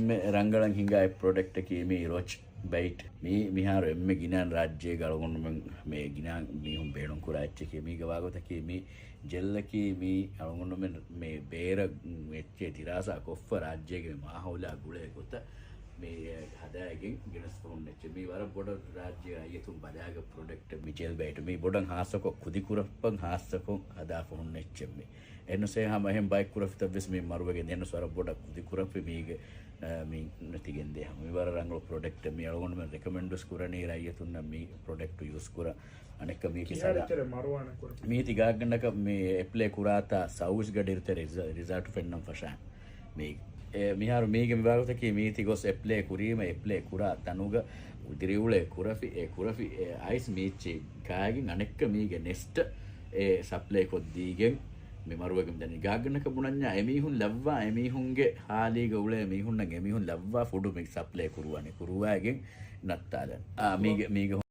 එම්මෙ රංගලන් හිඟා product එකේ මේ රොච් bite මේ මිහාරු එම්මෙ ගිනාන් රාජ්‍යයේ ගලගොන්න මේ ගිනාන් මීහුන් බේණුන් කුරා එච්චකේ මීග වාගතකේ මේ ජෙල්ලකී මේ අලගොන්න මේ බේර වෙච්චේ තිරාසා කොෆ්ෆ රාජ්‍යයේ මාහෞලා ගුලේ ගොත මේ හදාගෙන ගෙනස් ෆෝන් එච්ච මේ වර බොඩ රාජ්‍ය අයතුන් බදාග ප්‍රොඩක්ට් මේ ජෙල් බයිට් මේ බොඩන් හාසකො කුදි කුරප්පන් හාසකො හදා ෆෝන් එච්ච මේ එන්නසේ හැම එහෙම බයික් කුරෆිත වෙස් මේ මරුවගේ දෙන්න සොර බොඩ කුදි කුරප්පි මීග මේ නැතිගෙන් දෙහ මේ වර රංගල ප්‍රොඩක්ට් මේ අලගොන්න මම රෙකමෙන්ඩ්ස් කරන්නේ රාජ්‍යතුන් මේ ප්‍රොඩක්ට් යූස් කර අනෙක මේක සදා මරුවාන කුරප්පි මේ තිගාගන්නක මේ එප්ලේ කුරාතා සවුස් ගඩිරත රිසල්ට් ෆෙන්නම් ෆෂාන් මේ මිහාරු මීගේ විභාගතකී මීති ගොස් එප්ලේ කුරීම එප්ලේ කුරා තනුග උදිරිඋලේ කුරෆි ඒ කුරෆි ඒ අයිස් මීච්චි කායකින් අනෙක්ක මීගේ නෙස්ට් ඒ සප්ලේ කොද්දීගෙන් මේ මරුවගෙන් දැන් ඉගාගන්නක බුණඤ්ඤා එමීහුන් ලැබ්වා එමීහුන්ගේ හාලීග උලේ මීහුන්නම් එමීහුන් ලැබ්වා ෆුඩු මික් සප්ලේ කුරුවානේ කුරුවාගෙන් නත්තාලන් ආ මීගේ මීගේ.